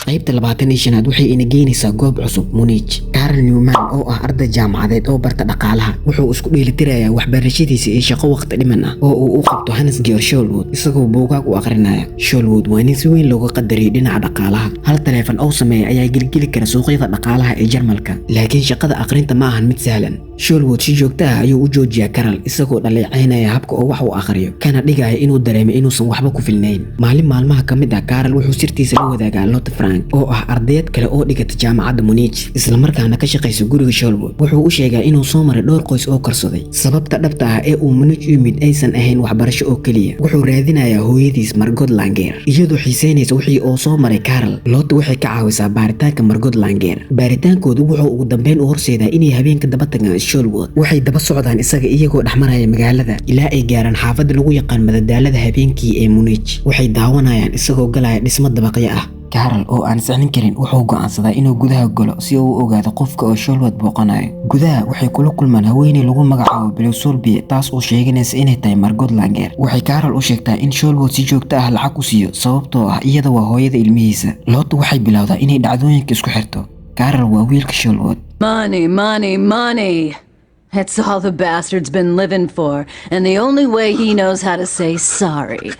Qaybta 25aad waxay ina geynaysaa goob cusub, Munich. Karl Newman oo ah arday jaamacadeed oo barta dhaqaalaha wuxuu isku dheelitirayaa waxbarashadiisa iyo shaqo waqti dhiman ah oo uu u qabto Hans Georg Sholwood, isagoo buugaag u aqrinaya. Sholwood waa nin si weyn looga qadariyay dhinaca dhaqaalaha. Hal taleefan oo sameeya ayaa gelgeli kara suuqyada dhaqaalaha ee Jarmalka. Laakiin shaqada aqrinta ma ahan mid sahlan. Sholwood si joogto ah ayuu u joojiyaa Karl, isagoo dhaleeceynaya habka oo wax uu aqriyo, kana dhigaya inuu dareemo inuusan waxba ku filnayn. Maalin maalmaha ka mid ah, Karl wuxuu sirtiisa la wadaagaa Lotte Frank, oo ah ardayad kale oo dhigata jaamacadda Munich, islamarkaana ka shaqaysa guriga Sholwood. Wuxuu u sheegaa inuu soo maray dhowr qoys oo korsaday. Sababta dhabta ah ee uu Munich u yimid aysan ahayn waxbarasho oo keliya. Wuxuu raadinayaa hooyadiis Margot Langer. Iyadoo xiiseynaysa wixii oo soo maray Karl, Lotte waxay ka caawisaa baaritaanka Margot Langer. Baaritaankoodu wuxuu ugu dambeyn u horseedaa inay habeenka daba tagaan Sholwood. Waxay daba socdaan isaga iyagoo dhexmaraya magaalada ilaa ay gaaraan xaafadda lagu yaqaan madadaalada habeenkii ee Munich. Waxay daawanayaan isagoo galaya dhismo dabaqyo ah. Karl oo aan sicnin karin wuxuu go'aansadaa inuu gudaha galo si uu u ogaado qofka oo Sholwood booqanayo. Gudaha waxay kula kulmaan haweeney lagu magacaabo Belosolbie, taas oo sheeganaysa inay tahay Margot Langer. Waxay Karl u sheegtaa in Sholwood si joogto ah lacag u siiyo, sababtoo ah iyada waa hooyada ilmihiisa. Lotte waxay bilowdaa inay dhacdooyinka isku xirto. Karl waa wiilka Sholwood. Money, money, money. It's all the bastard's been living for, and the only way he knows how to say sorry.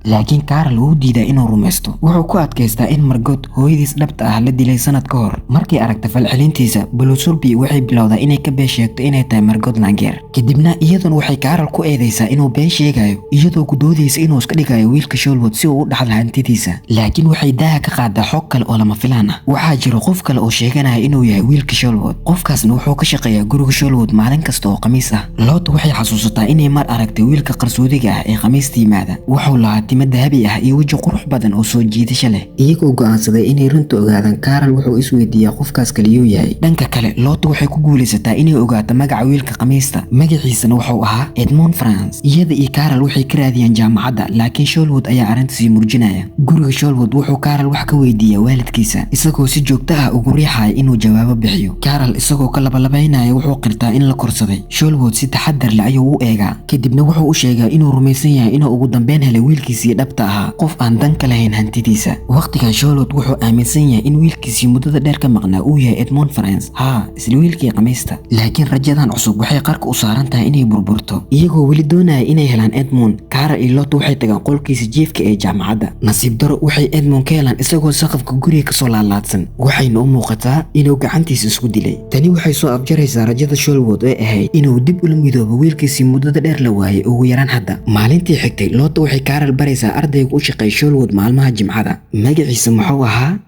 Laakiin Karl wuu diidaa inuu rumaysto. Wuxuu ku adkaystaa in Margot, hooyadiis dhabta ah, la dilay sanad ka hor. Markay aragta falcelintiisa, Belosolbie waxay bilowdaa inay ka been sheegto inay tahay Margot Langer. Kadibna iyaduna waxay Karl ku eedeysaa inuu been sheegayo, iyadoo ku doodaysa inuu iska dhigayo wiilka Sholwood si uu u dhaxlo hantidiisa. Laakiin waxay daaha ka qaadaa xog kale oo lama filaan ah. Waxaa jira qof kale oo sheeganaya inuu yahay wiilka Sholwood. Qofkaasna wuxuu ka shaqeeyaa guriga Sholwood maalin kasta oo Khamiis ah. Lotte waxay xasuusataa inay mar aragtay wiilka qarsoodiga ah ee Khamiista yimaada. Wuxuu lahaa timo dahabi ah iyo weji qurux badan oo soo jiidasho leh. Iyagoo go'aansaday inay runta ogaadaan, Karl wuxuu isweydiiyaa qofkaas kaliyuu yahay. Dhanka kale, Lotte waxay ku guulaysataa inay ogaato magaca wiilka Khamiista. Magaciisana wuxuu ahaa Edmund France. Iyada iyo Karl waxay ka raadiyaan jaamacadda, laakiin Sholwood ayaa arrinta sii murjinaya. Guriga Sholwood wuxuu Karl wax ka weydiiyaa waalidkiisa, isagoo si joogto ah ugu riixaya inuu jawaabo bixiyo. Karl isagoo ka labalabaynaya wuxuu qirtaa in la korsaday. Sholwood si taxadar leh ayuu u eegaa, kadibna wuxuu u sheegaa inuu rumaysan yahay inuu ugu dambeyn helay wiilkiisii dhabta ahaa, qof aan dan ka lahayn hantidiisa. Waqtigan Sholwood wuxuu aaminsan yahay in wiilkiisii muddada dheer ka maqnaa uu yahay Edmund France, haa, isla wiilkii Khamiista. Laakiin rajadan cusub waxay qarka u saaran tahay inay burburto. Iyagoo weli doonaya inay helaan Edmund, Karl iyo Lotte waxay tagaan qolkiisa jiifka ee jaamacadda. Nasiib daro, waxay Edmund ka helaan isagoo saqafka guriga kasoo laalaadsan, waxayna u muuqataa inuu gacantiisa isku dilay. Tani waxay soo afjaraysaa rajada Sholwood ee ahayd inuu dib ula midoobo wiilkiisii muddada dheer la waayay ugu yaraan hadda. Maalintii xigtay, Lotte waxay Karl baraysaa ardayga u shaqeeya Sholwood maalmaha Jimcada. Magaciisa muxuu ahaa?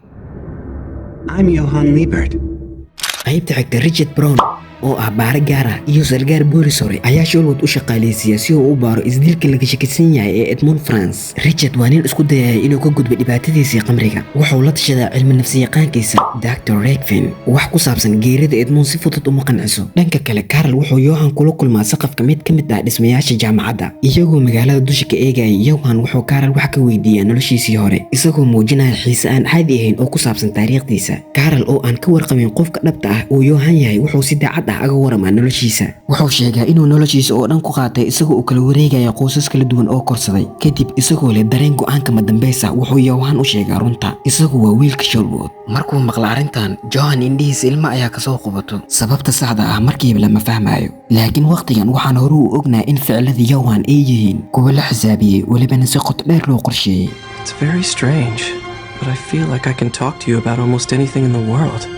I'm Johann Liebert. Qaybta xigta, Richard Brown. Oo ah baare gaar ah iyo sargaar boolis hore ayaa Sholwood u shaqaaleysiiya si uu u baaro isdilka laga shakisan yahay ee Edmund France. Richard waa nin isku dayaya inuu ka gudbo dhibaatadiisii qamriga. Wuxuu la tashadaa cilmi nafsiyaqaankiisa Dr. Rekvin. Wax ku saabsan geerida Edmund si fudud uma qanciso. Dhanka kale, Carl wuxuu Johan kula kulmaa saqafka mid ka mid ah dhismayaasha jaamacadda. Iyagoo magaalada dusha ka eegaya, Johan wuxuu Carl wax ka weydiiyaa noloshiisii hore, isagoo muujinaya xiise aan caadi ahayn oo ku saabsan taariikhdiisa. Carl oo aan ka warqabin qofka dhabta ah uu Johan yahay, wuxuu si daacad ah aga waramaa noloshiisa. Wuxuu sheegaa inuu noloshiisa oo dhan ku qaatay isagoo uu kala wareegaya qoysas kala duwan oo korsaday. Kadib, isagoo leh dareen go'aanka madambaysa, wuxuu Johan u sheegaa runta: isagu waa wiilka Sholwood. Markuu maqla arrintan, Johan indhihiisa ilmo ayaa kasoo qubato. Sababta saxda ah markiiba lama fahmayo, laakiin waqtigan waxaan hore u ognahay in ficilada Johan ay yihiin kuwa la xisaabiyey, welibana si qoto dheer loo qorsheeyey. It's very strange, but I feel like I can talk to you about almost anything in the world.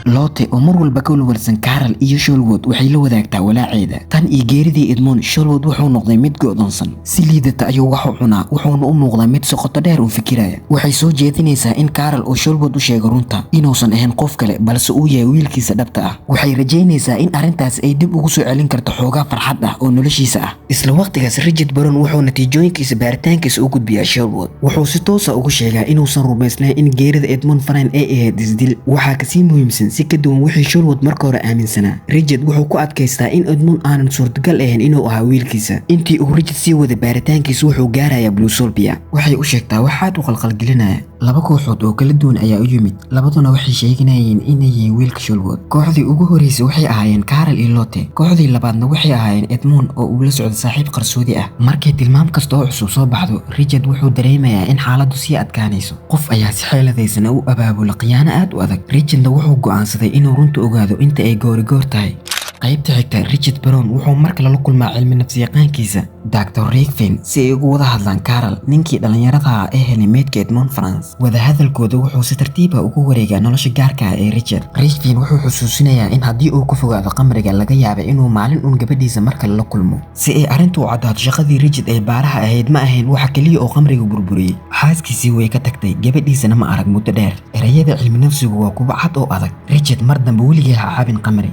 Lotte oo mar walba ka walwalsan Carl iyo Sholwood waxay la wadaagtaa walaaceeda. Tan iyo geeridii Edmund, Sholwood wuxuu noqday mid go'doonsan. Si liidata ayuu wax u cunaa, wuxuuna u muuqdaa mid si qoto dheer u fikiraya. Waxay soo jeedinaysaa in Carl uu Sholwood u sheego runta, inuusan ahayn qof kale balse uu yahay wiilkiisa dhabta ah. Waxay rajaynaysaa in arrintaas ay dib ugu soo celin karto xoogaa farxad ah oo noloshiisa ah. Isla waqtigaas, Richard Baron wuxuu natiijooyinkiisa baaritaankiisa u gudbiyaa Sholwood. Wuxuu si toos ah ugu sheegaa inuusan rumaysnayn in geerida Edmund Farine ay ahayd isdil. Waxaa kasii muhiimsan, si ka duwan wixii Sholwood marka hore aaminsanaa, Richard wuxuu ku adkaystaa in Edmund aanan suurtagal ahayn inuu ahaa wiilkiisa. Intii uu Richard sii waday baaritaankiisa, wuxuu gaarayaa Blusolbia. Waxay u sheegtaa wax aad u qalqalgelinaya. Laba kooxood oo kala duwan ayaa u yimid, labaduna waxay sheeganayeen inay yihiin wiilka Sholwood. Kooxdii ugu horeysay waxay ahaayeen Carl iyo Lotte. Kooxdii labaadna waxay ahaayeen Edmund oo uu la socdo saaxiib qarsoodi ah. Markay tilmaam kasta oo cusub soo baxdo, Richard wuxuu dareemayaa in xaaladdu sii adkaanayso. Qof ayaa si xeeladaysan u abaabula khiyaano aad u adag. Richardna wuxuu go'aansaday inuu runta ogaado inta ay goorigoor tahay. Qaybta xigta, Richard Brown wuxuu mar kale la kulmaa cilmi nafsiyaqaankiisa Dr. Rekvin si ay ugu wada hadlaan Carl, ninkii dhallinyarada ah ee helay meydka Edmund France. Wadahadalkooda wuxuu si tartiib ah ugu wareegaa nolosha gaarka ah ee Richard. Rekvin wuxuu xusuusinayaa in haddii uu ka fogaado qamriga, laga yaaba inuu maalin uun gabadhiisa mar kale la kulmo. Si ay arrintu u caddaato, shaqadii Richard ee baaraha ahayd ma ahayn waxa keliya oo qamriga burburiyey. Xaaskiisii way ka tagtay, gabadhiisana ma arag muddo dheer. Erayada cilmi nafsigu waa kuwo cad oo adag: Richard, mar dambe weligii ha cabin qamri.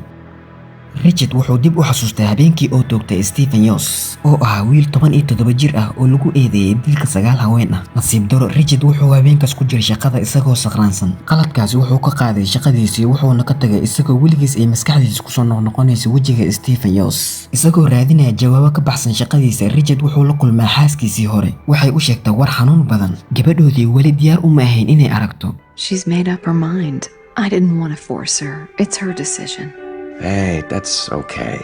Richard wuxuu dib u xasuustay habeenkii oo toogtay Stephen Yos, oo ahaa wiil 17 jir ah oo lagu eedeeyey dilka sagaal haween ah. Nasiib daro, Richard wuxuu habeenkaas ku jiray shaqada isagoo sakhraansan. Qaladkaasi wuxuu ka qaaday shaqadiisii, wuxuuna ka tagay isagoo weligiis ay maskaxdiisa kusoo noqnoqonaysa wejiga Stephen Yos. Isagoo raadinaya jawaabo ka baxsan shaqadiisa, Richard wuxuu la kulmaa xaaskiisii hore. Waxay u sheegtaa war xanuun badan: gabadhoodii weli diyaar uma ahayn inay aragto. She's made up her mind. I didn't want to force her. It's her decision. Hey, that's okay.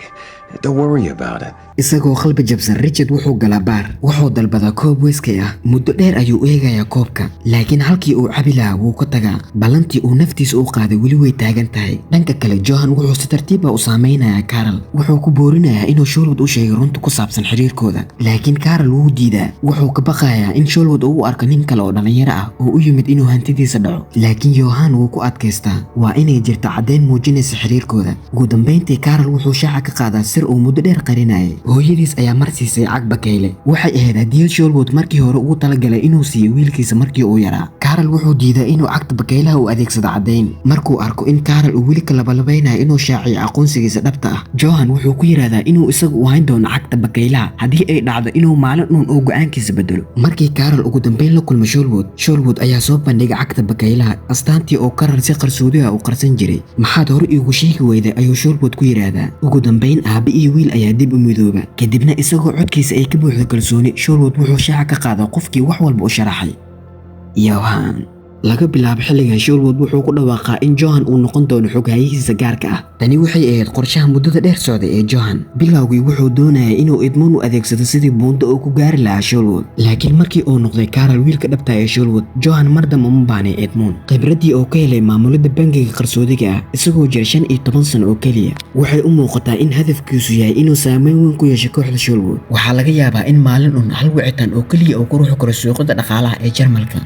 Don't worry about it. Isagoo qalbi jabsan, Richard wuxuu galaa baar. Wuxuu dalbadaa koob whisky ah. Muddo dheer ayuu eegayaa koobka, laakiin halkii uu cabi lahaa wuu ka tagaa. Ballantii uu naftiisa u qaaday weli way taagan tahay. Dhanka kale, Johan wuxuu si tartiib ah u saameynayaa Carl. Wuxuu ku boorinayaa inuu Sholwood u sheegay runta ku saabsan xiriirkooda, laakiin Carl wuu diidaa. Wuxuu ka baqayaa in Sholwood uu u arko nin kale oo dhalinyaro ah oo u yimid inuu hantidiisa dhaco, laakiin Johan wuu ku adkaystaa: waa inay jirto caddeyn muujinaysa xiriirkooda. Ugu dambeyntii, Carl wuxuu shaaca ka qaadaa sir uu muddo dheer qarinayay. Hooyadiis ayaa mar siisay cag bakayle. Waxay ahayd hadiyad Sholwood markii hore ugu talagalay inuu siiyo wiilkiisa markii uu yaraa. Carl wuxuu diiday inuu cagta bakaylaha u adeegsado caddayn. Markuu arko in Carl uu weli ka labalabaynayo inuu shaaciyo aqoonsigiisa dhabta ah, Johan wuxuu ku yidhaahdaa inuu isagu u hayn doono cagta bakaylaha haddii ay dhacdo inuu maalin uun uu go'aankiisa bedelo. Markii Carl ugu dambeyn la kulmo Sholwood, Sholwood ayaa soo bandhigay cagta bakaylaha, astaantii oo Carl si qarsoodi ah u qarsan jiray. "Maxaad hore iigu sheegi weyday?" ayuu Sholwood ku yidhaahdaa. Ugu dambeyn, aabe iyo wiil ayaa dib u midooba. Kadibna, isagoo codkiisa ay ka buuxdo kalsooni, Sholwood wuxuu shaaca ka qaadaa qofkii wax walba u sharaxay: Johan. Laga bilaabo xilligan, Sholwood wuxuu ku dhawaaqaa in Johan uu noqon doono xoghayihiisa gaarka ah. Tani waxay ahayd qorshaha muddada dheer socday ee Johan. Bilowgii wuxuu doonayay inuu Edmund u adeegsado sidii buundo uu ku gaari lahaa Sholwood, laakiin markii uu noqday Carl wiilka dhabta ee Sholwood, Johan mar dambe uma baahnay Edmund. Khibraddii uu ka helay maamulidda bangiga qarsoodiga ah isagoo jira 15 sano oo keliya, waxay u muuqataa in hadafkiisu yahay inuu saameyn weyn ku yeesho kooxda Sholwood. Waxaa laga yaabaa in maalin uun hal wicitaan oo keliya uu ku ruxi karo suuqyada dhaqaalaha ee Jarmalka.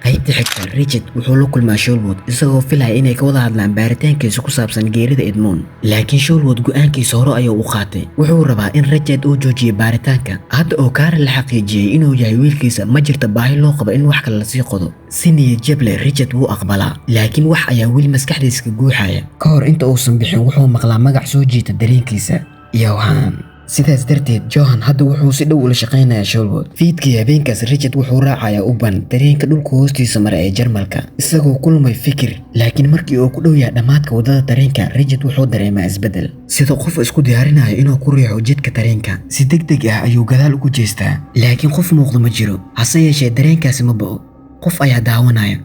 Qaybta xigta, Richard wuxuu la kulmaa Sholwood isagoo filaya inay ka wada hadlaan baaritaankiisa ku saabsan geerida Edmund. Laakiin Sholwood go'aankiisa hore ayuu u qaatay. Wuxuu rabaa in Richard uu joojiyo baaritaanka. Hadda oo Karen la xaqiijiyey inuu yahay wiilkiisa, ma jirto baahi loo qabo in wax kale lasii qodo. Si niyad jab leh, Richard wuu aqbalaa, laakiin wax ayaa weli maskaxdiisa ka guuxaya. Ka hor inta uusan bixin, wuxuu maqlaa magac soo jiita dareenkiisa: Johan. Sidaas darteed, Johan hadda wuxuu si dhow ula shaqaynayaa Sholwood. Fiidkii habeenkaas, Richard wuxuu raacayaa U-Bahn, tareenka dhulka hoostiisa mara ee Jarmalka, isagoo ku lumay fikir. Laakiin markii uu ku dhow yahay dhammaadka waddada tareenka, Richard wuxuu dareemaa isbeddel, sida qof isku diyaarinayo inuu ku riixo jidka tareenka. Si degdeg ah ayuu gadaal ugu jeestaa, laakiin qof muuqda ma jiro. Hase yeeshee, dareenkaasi ma bo'o. Qof ayaa daawanaya,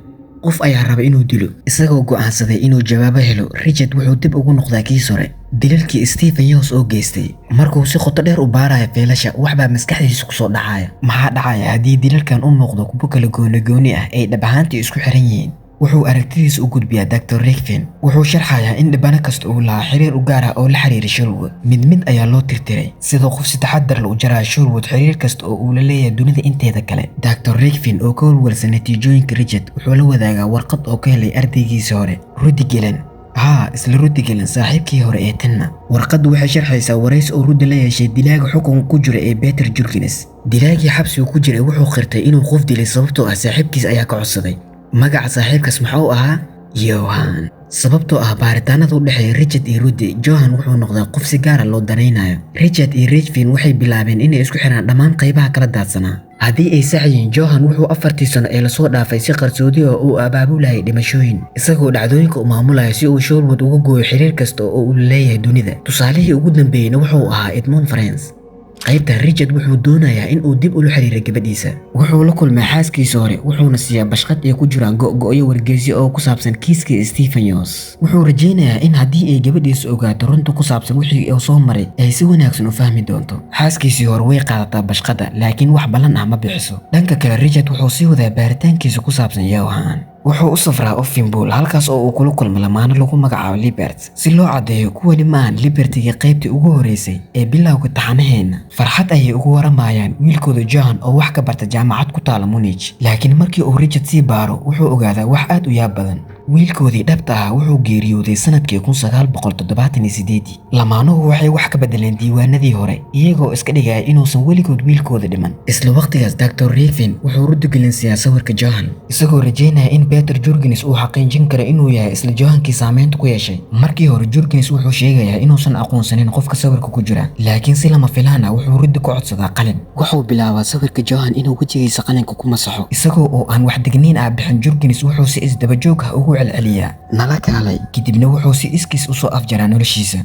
qof ayaa raba inuu dilo. Isagoo go'aansaday inuu jawaabo helo, Richard wuxuu dib ugu noqdaa kiis hore, dilalkii Stephen Yos oo geystay. Markuu si qoto dheer u baaraya feelasha, waxbaa maskaxdiisa kusoo dhacaya. Maxaa dhacaya haddii dilalkan u muuqdo kuwo kala gooni gooni ah ay dhab ahaantii isku xiran yihiin? Wuxuu aragtidiisa u gudbiyaa Dr. Rekvin. Wuxuu sharxayaa in dhibano kasta uu lahaa xiriir u gaar ah oo la xiriira Sholwood. Mid mid ayaa loo tirtiray, sida qof si taxadar leh u jaraya Sholwood xiriir kasta oo uu la leeyahay dunida inteeda kale. Dr. Rekvin oo ka walwalsan natiijooyinka Richard wuxuu la wadaagaa warqad oo ka helay ardaygiisa hore, Rudy Gillen. Haa, isla Rudy Gillen, saaxiibkii hore ee Tinna. Warqaddu waxay sharxaysaa waraysi oo Rudy la yeeshay dilaaga xukunka ku jira ee Peter Jurgens. Dilaagii xabsiga ku jiray wuxuu qirtay inuu qof dilay sababtoo ah saaxiibkiis ayaa ka codsaday. Magaca saaxiibkaas maxuu ahaa? Johan. Sababtoo ah baaritaanada u dhexeeya Richard iyo Rudy, Johan wuxuu noqday qof si gaar ah loo danaynayo. Richard iyo Rachvin waxay bilaabeen inay isku xiraan dhammaan qaybaha kala daadsanaa. Haddii ay sax yihiin, Johan wuxuu 4tii sano ee lasoo dhaafay si qarsoodi ah uu abaabulayay dhimashooyin, isagoo dhacdooyinka u maamulaya si uu Sholwood uga gooyo xiriir kasta oo uu leeyahay dunida. Tusaalihii ugu dambeeyeyna wuxuu ahaa Edmund France. Qaybta Richard wuxuu doonayaa in uu dib ula xiriiro gabadhiisa. Wuxuu la kulmay xaaskiisa hore, wuxuuna siiyaa bashqad ay ku jiraan go'go'yo wargeysyo oo ku saabsan kiiskii Stephen Yos. Wuxuu rajaynayaa in haddii ay gabadhiisa ogaato runta ku saabsan wixii uu soo maray, ay si wanaagsan u fahmi doonto. Xaaskiisii hore way qaadataa bashqada, laakiin wax ballan ah ma bixiso. Dhanka kale, Richard wuxuu sii wadaa baaritaankiisa ku saabsan Johan. Wuxuu u safraa Offenburg, halkaas oo uu kula kulmo lamaane lagu magacaabo Libert. Si loo caddeeyo, kuwani ma ahan Libertigii qaybtii ugu horeysay ee bilowga taxanaheena. Farxad ayay ugu waramayaan wiilkooda Johan oo wax ka barta jaamacad ku taala Munich. Laakiin markii uu Richard sii baaro, wuxuu ogaadaa wax aad u yaab badan. Wiilkoodii dhabta ah wuxuu geeriyooday sanadkii 1978. Lamaanuhu waxay wax ka bedeleen diiwaanadii hore, iyagoo iska dhigaya inuusan weligood wiilkooda dhiman. Isla waqtigaas, Dr. Raven wuxuu Rudy gelinsiyaa sawirka Johan, isagoo rajaynaya in Peter Jurgens uu xaqiijin karo inuu yahay isla Johankii saameynta ku yeeshay. Markii hore, Jurgens wuxuu sheegayaa inuusan aqoonsanin qofka sawirka ku jira, laakiin si lama filaan ah wuxuu Rudy ku codsadaa qalin. Wuxuu bilaabaa sawirka Johan inuu wejigiisa qalinka ku masaxo, isagoo oo aan wax digniin ah bixin. Jurgens wuxuu si isdaba joog ah ugu celceliyaa "Nala kaalay", kadibna wuxuu si iskiis usoo afjaraa noloshiisa.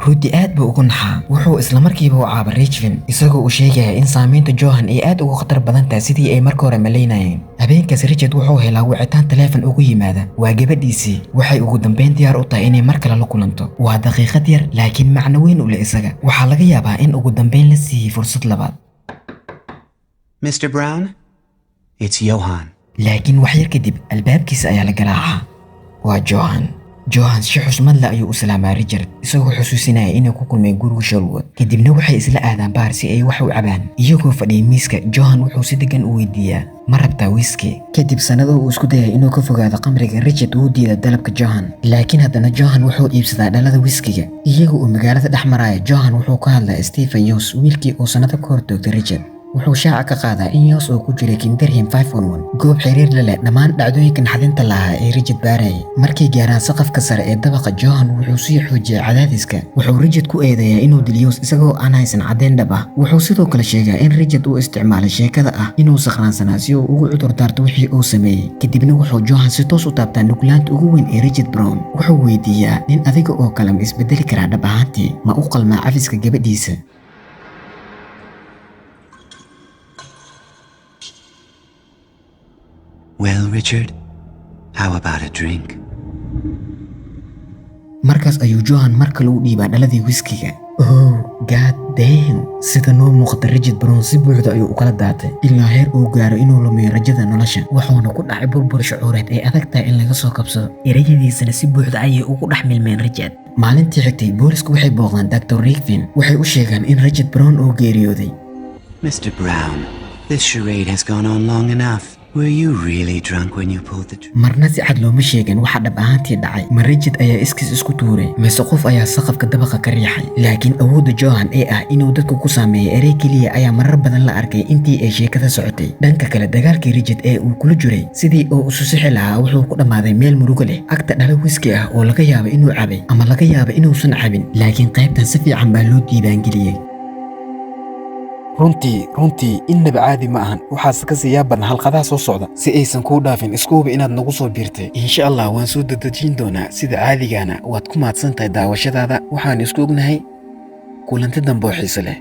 Rudy aad buu ugu naxaa. Wuxuu isla markiiba u caaba Rachvin, isagoo u sheegaya in saameynta Johan ay aad uga khatar badan tahay sidii ay marka hore malaynayeen. Habeenkaas, Richard wuxuu helaa wicitaan taleefan ugu yimaada. Waa gabadhiisii. Waxay ugu dambeyn diyaar u tahay inay mar kale la kulanto. Waa daqiiqad yar, laakiin macno weyn u leh isaga. Waxaa laga yaabaa in ugu dambeyn la siiyey fursad labaad. Mr. Brown, it's Johan. Laakiin wax yar kadib, albaabkiisa ayaa la garaacaa. Waa Johan. Johan si xushmad leh ayuu u salaamaa Richard, isagoo xusuusinaya inay ku kulmeen guriga Sholwood. Kadibna waxay isla aadaan baar si ay wax u cabaan. Iyagoo fadhiya miiska, Johan wuxuu si degan u weydiiyaa: "Ma rabtaa whisky?" Kadib sanado uu isku dayay inuu ka fogaado qamriga, Richard wuu diidaa dalabka Johan. Laakiin haddana Johan wuxuu iibsadaa dhalada whiskiga. Iyaga oo magaalada dhex maraya, Johan wuxuu ka hadlaa Stephen Yos, wiilkii uu sanado ka hor toogtay Richard. Wuxuu shaaca ka qaadaa in Yos uu ku jiray Kinderheim 511, goob xiriir la leh dhammaan dhacdooyinka naxdinta lahaa ee Richard baarayay. Markay gaaraan saqafka sare ee dabaqa, Johan wuxuu sii xoojiyay cadaadiska. Wuxuu Richard ku eedeeyaa inuu dilo Yos isagoo aan haysan caddeyn dhab ah. Wuxuu sidoo kale sheegaa in Richard uu isticmaalay sheekada ah inuu sakhraansanaa si uu ugu cudur daarto wixii uu sameeyey. Kadibna wuxuu Johan si toos u taabtaa nuglaanta ugu weyn ee Richard Brown. Wuxuu weydiiyaa: nin adiga oo kale ma isbedeli karaa dhab ahaantii? Ma u qalmaa cafiska gabadhiisa? Well, Richard, how about a drink? Markaas ayuu Johan mar kale u dhiibaa dhaladii wiskiga. Oh god damn! Sida noo muuqata, Richard Brown si buuxda ayuu ukala daatay, ilaa heer uu gaaro inuu lumiyo rajada nolosha. Wuxuuna ku dhacay burbur shucuureed ay adag tahay in laga soo kabsado. Erayadiisana si buuxda ayay ugu dhex milmeen Richard. Maalintii xigtay, boolisku waxay booqdaan Dr Rigvin. Waxay u sheegaan in Richard Brown uu geeriyooday. Mr. Brown, this charade has gone on long enough. Were you really drunk when you pulled the trigger? Marna si cad looma sheegin waxa dhab ahaantii dhacay. Ma Richard ayaa iskiis isku tuuray, mise qof ayaa saqafka dabaqa ka riixay? Laakiin awoodda Johan ee ah inuu dadku ku saameeyo erey keliya ayaa marar badan la arkay intii ay sheekada socotay. Dhanka kale, dagaalkii Richard ee uu kula jiray sidii uu isu sixi lahaa wuxuu ku dhammaaday meel murugo leh, agta dhalo wiski ah oo laga yaabo inuu cabay ama laga yaabo inuusan cabin, laakiin qaybtan si fiican baa loo diiwaangeliyey. Runtii, runtii innaba caadi ma ahan. Waxaase ka sii yaab badan halqadaha soo socda. Si aysan kuu dhaafin, isku hubi inaad nagu soo biirtay. Insha Allah waan soo dedejin doonaa sida caadigana. Waad ku mahadsan tahay daawashadaada. Waxaan isku ognahay kulanti dambe oo xiise leh.